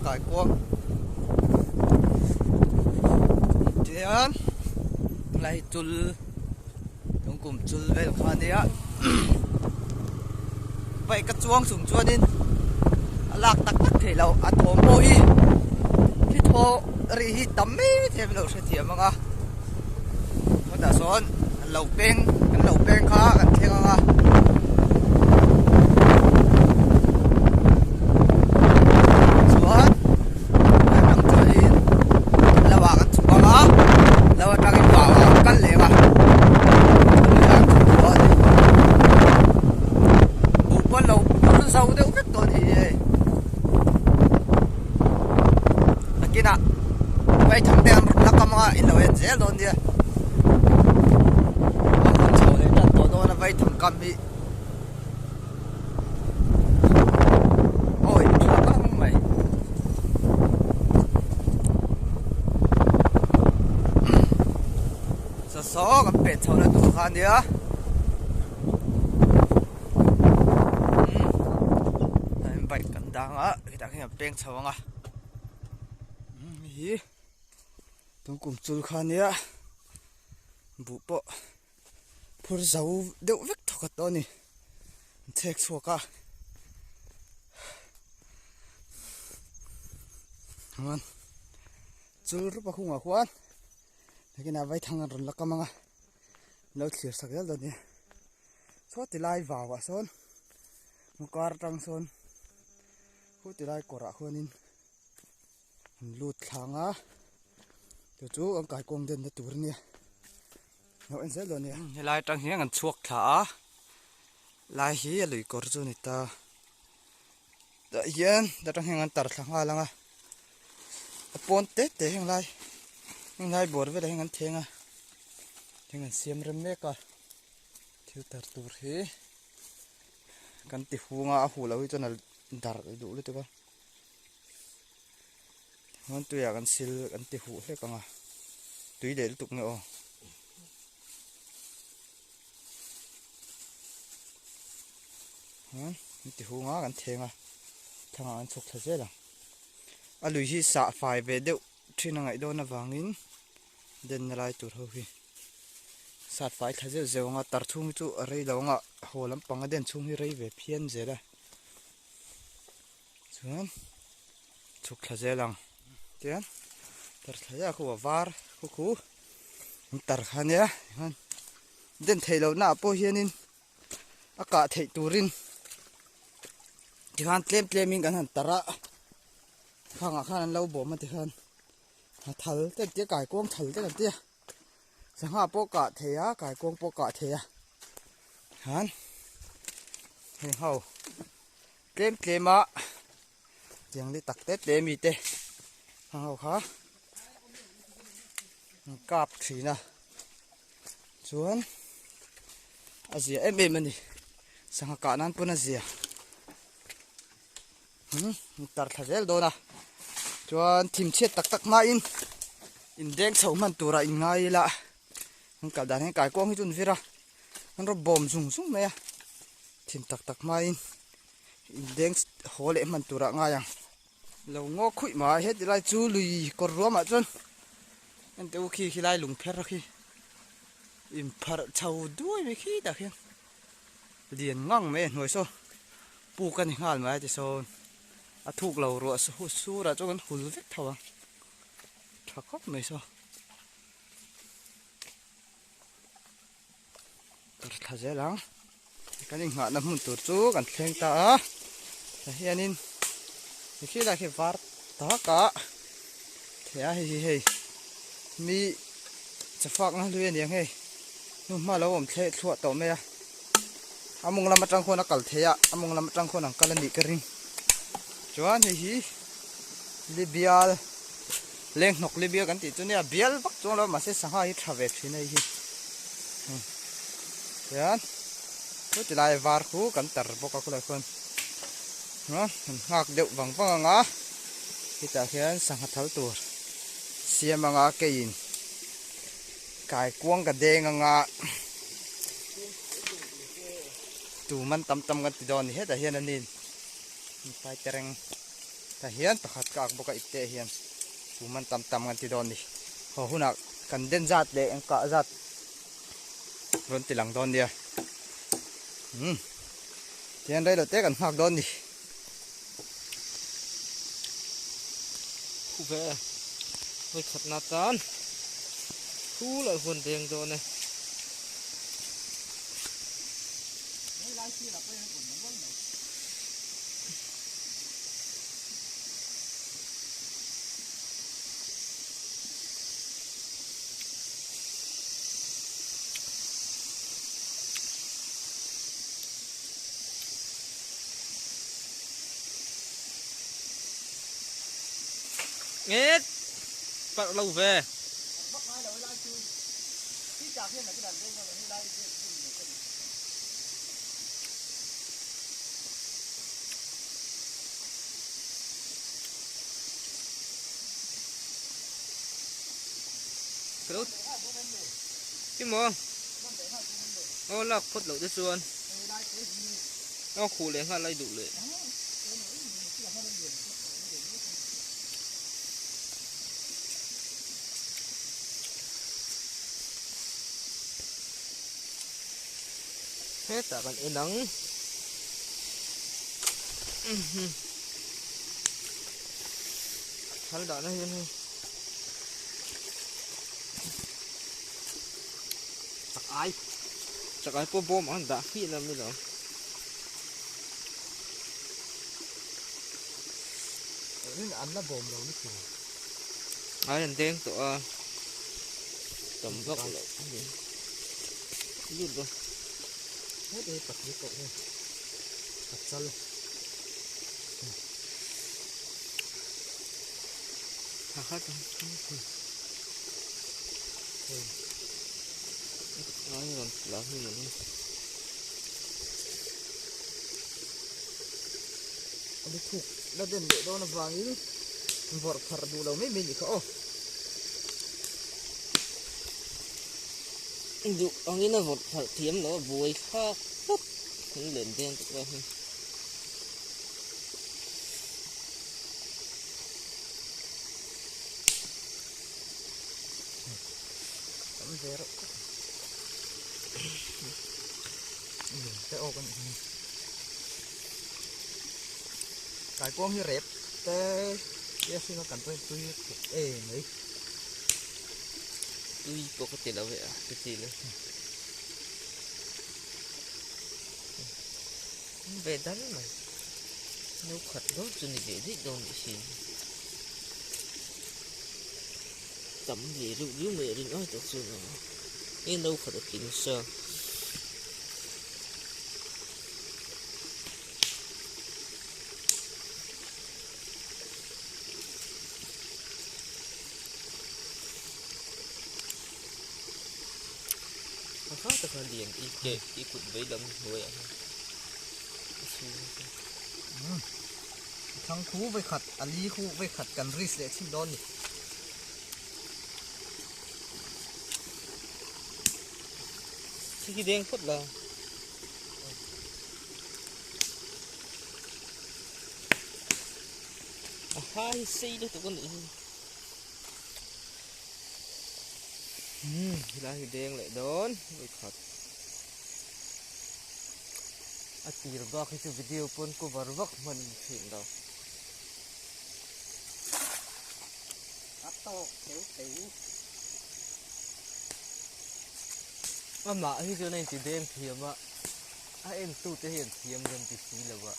kaikuang tihian helai hi chul lungkum chul vel kha ania bike a chuang chung chuanin a lak tak tak theih loh a thawm pawh hi thi thaw rih hi tam mai thei a lo hrethiam ang a chutah sawn an lo peng an lo peng kha kan thleng ang a. Chuan atang chuanin lo ah kan chhuk ang a lo atangin vau ah kan kal leh ang a chuan chhuk tawh a ni buh pawn lo phur zo deuh vek tawh a ni hei nakinah vaithang te an rawn la kam ang a in lo en zel dawn nia a hun chho leh tan tawh dawn a vaithang kam hi. Awi tha ang mai. Saw saw kan pet chho na tur kha ania. Umm bike kan dang a hetah khian kan peng chho ang a. Hei hi tungkum chul kha ania buh pawh. Phur zo deuh vek thawkhat tawh a ni an chhek chhuak a chuan chul rup a khungah khuan nakinah vaithang an rawn la kam ang a lo thlir sak zel dawn a ni saw ti lai vau ah sawn kar atang sawn khu ti lai kawrah khuanin an lut thlang a chu chu an kaikuang den na tur a nia. Helai atang hian an chhuak thla a lai hi a lui kawr chu a ni ta tah hian ta tang hian an tar thla nghal ang a a pawn te te heng lai heng lai bawr velah hian an thleng a heng an siam rem mek a thil tar tur hi kan ti hung a a huh loh hi chuan a darh duh lutuk a Chuan tuiah kan sil kan ti huh hlek ang a tui leh lutuk nge aw. Chuan kan ti hung a kan theng a thlang ah kan chhuk thla zel ang a lui hi sah fai ve deuh thin a ngaih dawn avangin den na lai tur ho hi sat fai thla zeuh zeuh ang a tar chhung hi chu a rei lo ang a haw lampang a den chhung hi rei ve phian zel a. Chuan chhuk thla zel ang tian tar thla zel a khu a var khu khu an tar kha ania tichuan den theih loh naah pawh hianin a kah theih turin tikhan tlem tlemin kan han tar a khangah khan an lo bawm a tikhan a thal te an tia kaikuang thal te kan tia sangha pawh kah thei a kaikuang pawh kah thei a han heng ho. Tlem tlem a tiang li tak te te mi te hang ho kha an kap thin a chuan a zia em em a ni sangha kah nan pawn a zia umm tar thla zel dawn a chuan thim chhiat tak tak hmain indeng chho hman turah in ngai ila an kal dan hian kaikuang hi chu an vir a an rawn bawm zung zung mai a thim tak tak hmain indeng haw leh hman turah ngai ang lo ngaw khuih mai heti lai chu lui kawr ruamah chuan enteh u khi khilai lung pher khi inpharh chho duai mai khi tah khian lian ngang mai a hnuai saw puk a ni nghal mai a ti sawn a thuk lo ruah surah chuan kan hul vek tho ang tha khawp mai saw. Tar thla zel ang kan inghahna hmun tur chu kan thleng ta a tah hianin ti khi lai khi var tak a thei a hei hi hei mi chafak na hlui aniang hei hnu hma lo awm thleh thluah tawh mai a a mawng lam atang khuan a kal thei a a mawng lam atang khuan an kal anih ka ring chuan hei hi Libial leng hnawk Libial kan tih chu nia bial vak chuang lo mahse sangha hi tha ve thin a hei hi tihian chu ti lai var khu kan tar bawk a khulai khuan an nghak deuh vang vang ang a hetah hian sangha thal tur siam anga keiin kaikuang ka deng anga tu man tam tam kan ti dawn a ni hetah hian a nin. Pai tereng. Tah hian pakhat ka ak bawk a ipte ah hian chu man tam tam kan ti dawn a ni. Haw hunah kan den zat leh eng kah zat rawn ti lang dawn nia. Umm tihian reilo te kan nghak dawn a ni. Thu ve vawi khatna tan thu lah huan deng dawn e. Nget parh lo ve. Kalo Ti maw? Aw lak phawt loh te chuan aw khuh leh nghal lai duh leh. Hetah kan en ang. Thal dahna hian hei. Chak ai. Chak ai pawh bawm ang dah hmiah lam ilo. Rin an la bawm lo lutuk. Ai an deng tawh a. Tam vak lo. Lut lo. Heti hi patling koh hi. Pachal. Pakhat ai rawn tla hi mawni. Ani thuk la den leh dawn avangin vawrh pharh duh lo mai mai ni kha aw. Duh angin a vawrh pharh thiam lo a buai thlak tlat an len deng tak lai hi. Tam ve reuh khawp mai. Te awk a nih hi. Kaikuang hi rep te tia hringa kan pawhin tui khawp em mai. Tui pawh ka ti lo ve a ka ti lo. Ve dal mai. No khat dawn chu ni ve daih dawn ni si. Tam ve reuh riau mai a rin ai tak chuan a e no khat a tling sa. A kha taka lian i ke i kut vei lam hnuaiah hian a chhung hi. Umm thang khu vei khat a li khu vei khat kan risk leh chhin dawn ni. Khi khi deng phawt la. A hai sei lutuk a nih hi. Umm helai hi deng leh dawn vawikhat a tir bak hi chu video pawn cover vak hman thin lo. A tawk teu teu. Amah hi chuan a inti deng thiam a, a entute hian thiam rem ti si lo a.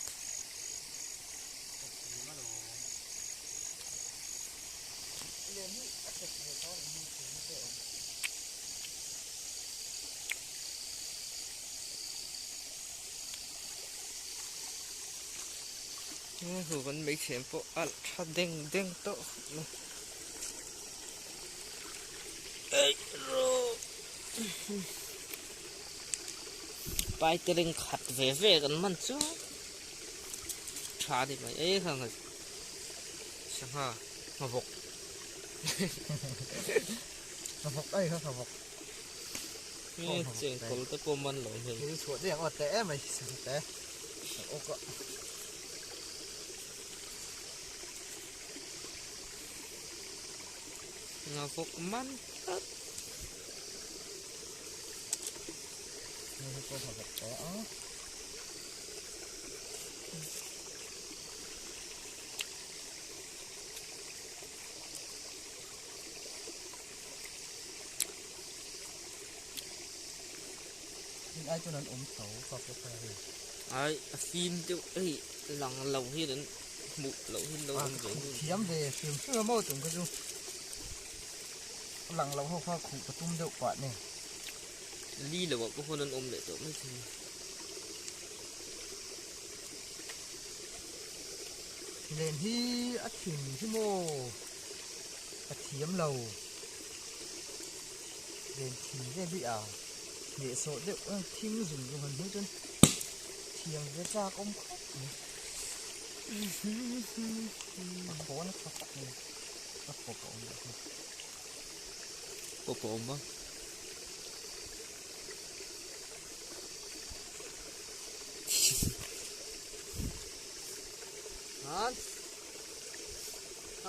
Hu kan hmeichhe pawh a tha deng deng tawh mai eih rawh paitering khat ve ve kan man chu tha ni mai e khang sangha nghavawk nghavawk ai kha nghavawk nge chengkawl te pawh man lo hei hei chhuah deuh ang te em mai sangha te awk a. Ngavawk man tlat. Ai a fim deuh hei lang lo hian an hmuh loh hian lo awm ve hun. Thiam ve hrim hrim a maw tum kha chu lang lo ho kha khuh ka tum deuh pah nen. Li lo ah pawh khawn an awm leh tawh mai thei. Len hi a thim hi maw ka thiam lo len thim vel hi a hnehsawh deuh a thing zung zung han hmuh chuan thiam ve chak awm khawp mai a khawn a tha khawp mai a pawp a awm leh hi pawp a awm a. Han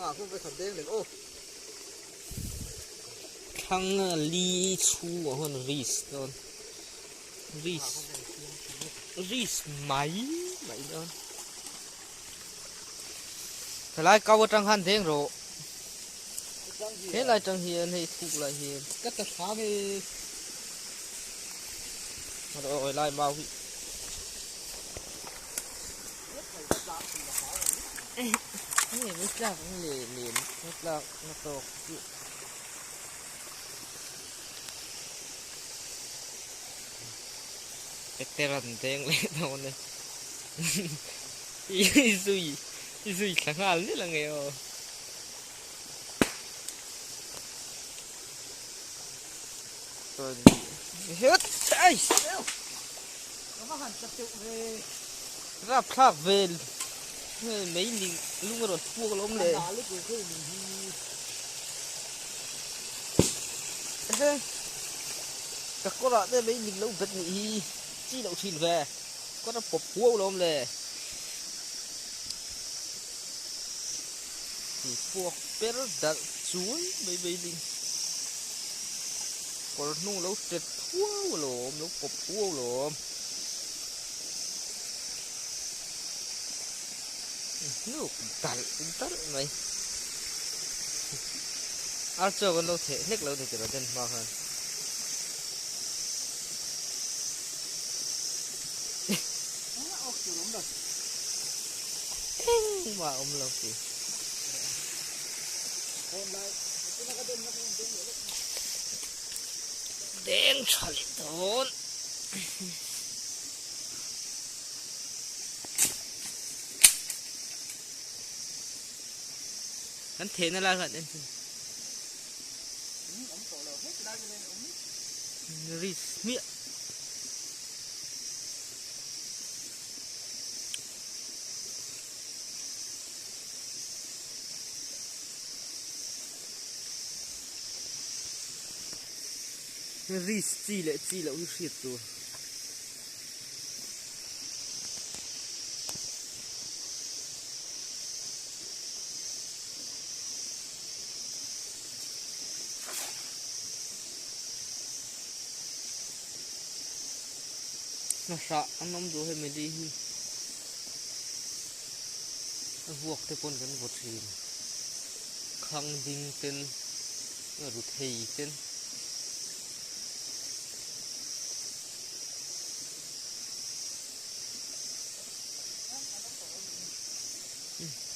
ah kung khat deng leh aw thlang li chhungah huan ris dawn ris ris mai mai dawn helai kau atang khan deng rawh helai tang hian hei thuk lai hian ka ta thla nge oi lai mau hi Nge mi tlak le len na tlak na tawk chu. Veteran deng leh dawn e. I zui i zui thla nghal nil ange aw. Rapthlak vel mei ling lung a rawn chhuak alawm le. Ka kawrah te mei ling lo bet nih hi chi loh thin ve kawr a pawp huau alawm le. Ti puak per darh chuai mai mai ling kawr hnung lo tet huau alawm lo pawp huau alawm hnuk dalh dalh mai ar chaw kan lo theh hlek lo ni tira den hma khan. Engmah awm lo ti. Deng tha leh dawn. Kan thehna lai khan en chu. Ris hmiah. Ris chi leh chi loh hi hriat tur. Hnahrah an awm duh hemi li hi a vuak te pawn kan vaw thin khang ding ten ru thei ten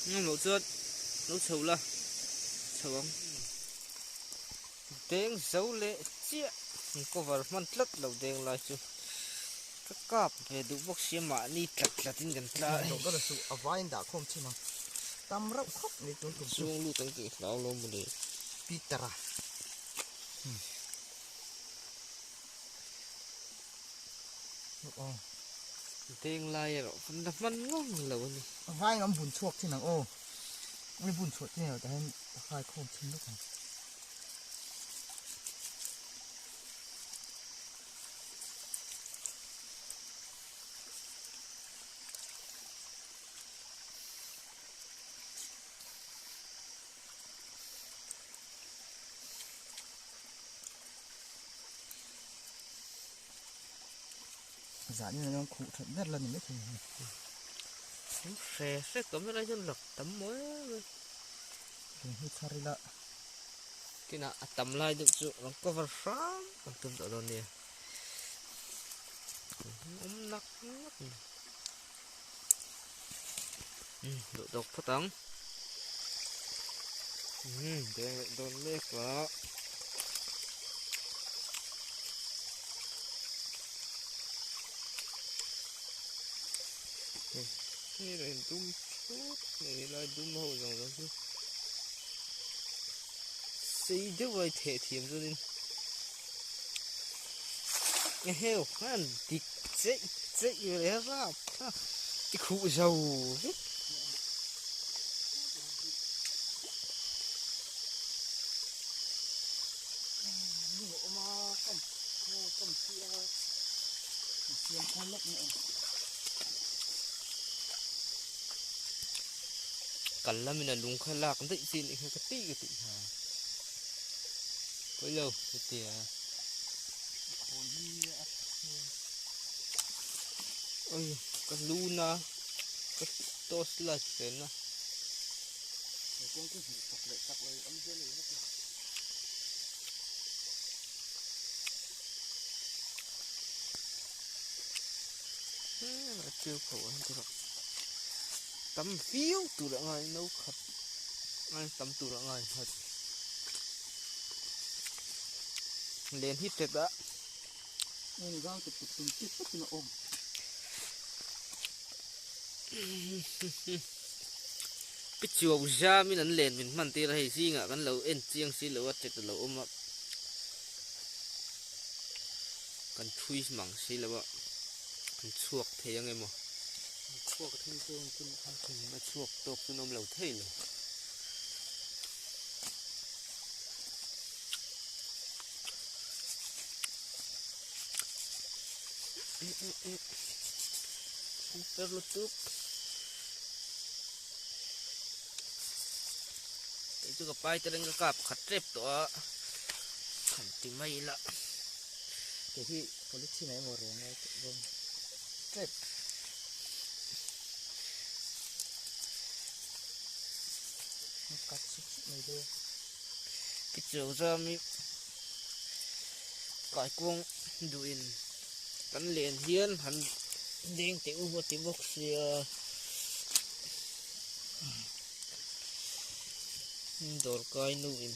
ngam loh chuan lo chho la chho ang. Deng zo leh chiah an cover hman tlat lo deng lai chu ka kap ve duh bawk sia mahni tlat tlat in kan tla a ber chu a vaiin dah khawm chin ang tam reuh khawp mai tun tum chu chhung lut ang tih hlau lo mawle Peter a deng lai erawh kan la hman ngawng lo a ni a vaiin an bun chhuak chin ang aw an bun chhuah chin lo tah hian a khai khawm chin lawk ang. Zanin an rawn khuh that ber la ni maithei a ni. Hre hrek awm helai hian lak tam mawi mai. Lung hi chhar ila. Kinah a tam lai deuh chu rawn cover hram kan tum tawh dawn nia. Awm nak nak mai. Duh tawk phawt ang. Deng leh dawn mek a. Hei lah in dum thut mai helai dum ho zawng zawng chu sei deuh a i theh thiam chuanin eheu khan dik cheih cheih ve leh rap thlak i khuh zo vek. Kal lamin a lung kha lak daih chi anih kha ka tih ka tih kha pawi lo hetia oi ka lu na ka torch light fen a. A chiu kho a tur a tam viau tur a ngai no khat ngai tam tur a ngai nghat len hi tet a pi chuau zam in an len min hman tir a hei zingah kan lo en chiang si lo a tet a lo awm a. Kan thui mang si lo a, an chhuak thei ang emaw? Chhuak thei chu ang chu A chhuak tawk chu an awm lo thei lo. Super lutuk. Kei chu ka pai te reng ka kap khat tep tawh a han ti mai ila. Kei hi polythene ah emaw reng a rawn tep. A cut sup sup mai dawn. Ki chuang zam hi kaikuang duhin kan len hian han deng teh u a ti bawk sia. Dawrkai nu in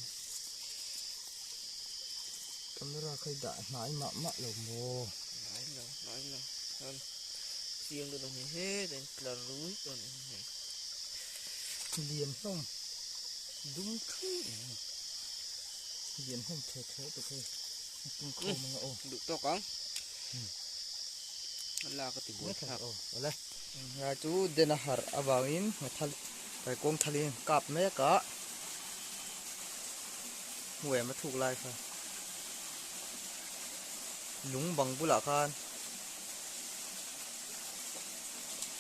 camera kha i dah hnai mah mah lo maw hnai lo hnai lo khan chiang dawn a ni hetah hian tla rui dawn a ni hei lian hlawm dum thui mai lian hlawm the the tuk hei a tung khawm anga aw duh tawk ang a lak a ti buai thlak aw awle Ngai chu den a harh avangin thal kaikuang thalin kap mek a hmu em a thuk lai kha lung bang bulah khan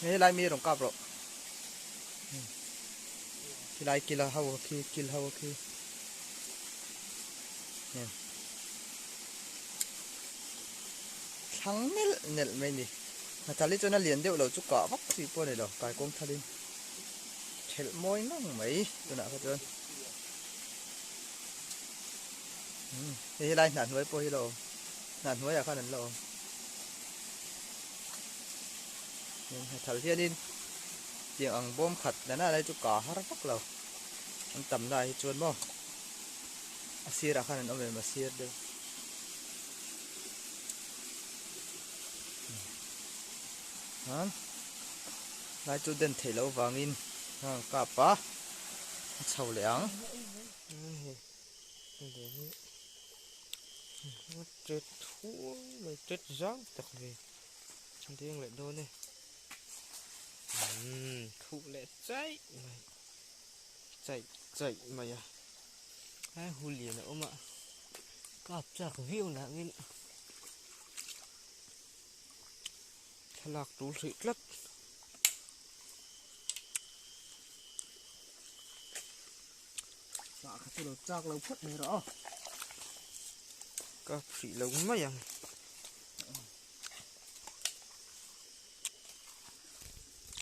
helai mi rawn kap rawh khilai kil a ho khi kil ho khi thlang nelh nelh mai a ni. Hnathal hi chuan a lian deuh lo chu kah vak chi pawh a ni lo, kaikawng thalin thelh mawi ngang mai tunah kha chuan umm hei helai hnah hnuai pawh hi la awm hnah hnuaiah khan an la awm hnathal hianin tiang ang bawm khat nana lai chu kah har vak lo an tam naah hi chuan maw a sirah khan an awm em a sir deuh. Chuan lai chu den theih loh vangin a rawn kap a a chho leh ang. Tet thuai mai tet zau tak ve deng leh dawn e umm thuh leh chaih mai chaih chaih mai a ai hu lian a awm a kap chak viau lah angin. Thlalak tul hrih tlat. Tah kha chu lo chak lo phawt mai rawh aw. Ka hrih lo mai ang.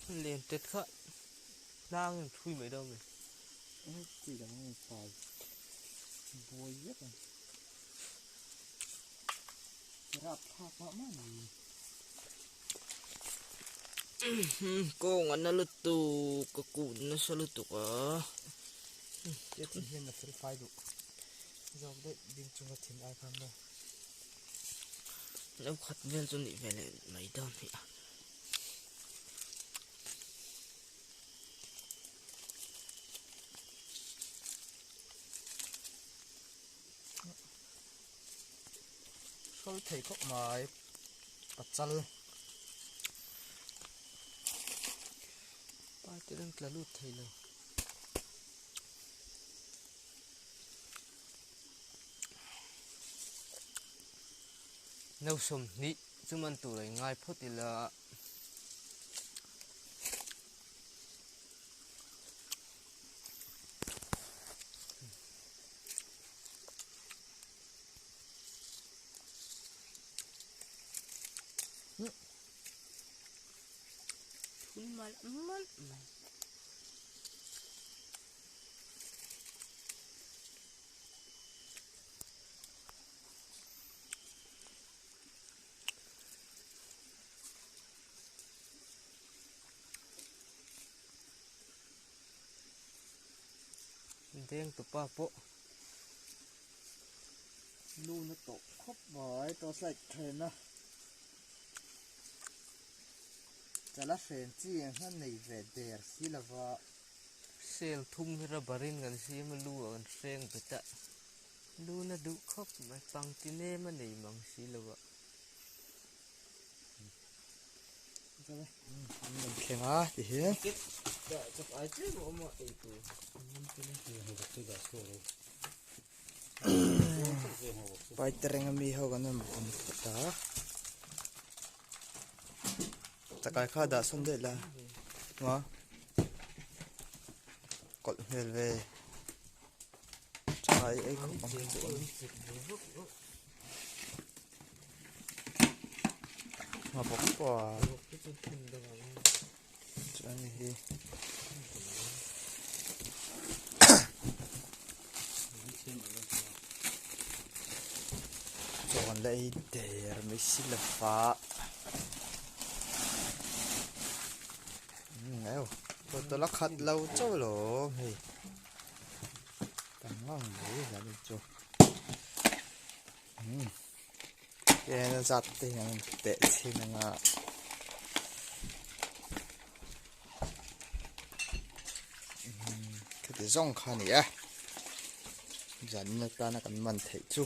Len tet kha hnang in thui mai dawn mi. Chi dang in fai buai vek ang. Rap thlak mah mah ni. Kawng a na lutuk ka kun nasa lutuk a. Tia thin hian a fel fai duh zawk daih ding chunga thin ai khan maw. Lo khat vel chu nih ve leh mai dawn hi a. Hrawl thei khawp mai pachal. Party reng tla lut thei lo. No 20 chu man tur a inngai phawt ila. Thun mal mal mai. Deng tupa pawh Lu na tawh khawp mai torchlight then a chala hren chi ang hian nei ve der si lova. Sel thum hi rubber in kan siam a lu ah kan hreng bet a lu na duh khawp mai pangti nem a nei mang si lo a. An thleng a ti hian. Paitereng ami ho kan rawn awm phawt a chakai kha dah sawn daih la maw kawlh hmel ve chakai ei khawp ang chu. Nga bawk pawh a chuan hei hi chaw an la ei der mai si lova umm eo bottle a khat lo chauh alawm hei tam ngang mai hian chu. Tihian a zat te hian an teh chhin ang a khati zawng kha a ni a zanin atana kan man theih chu.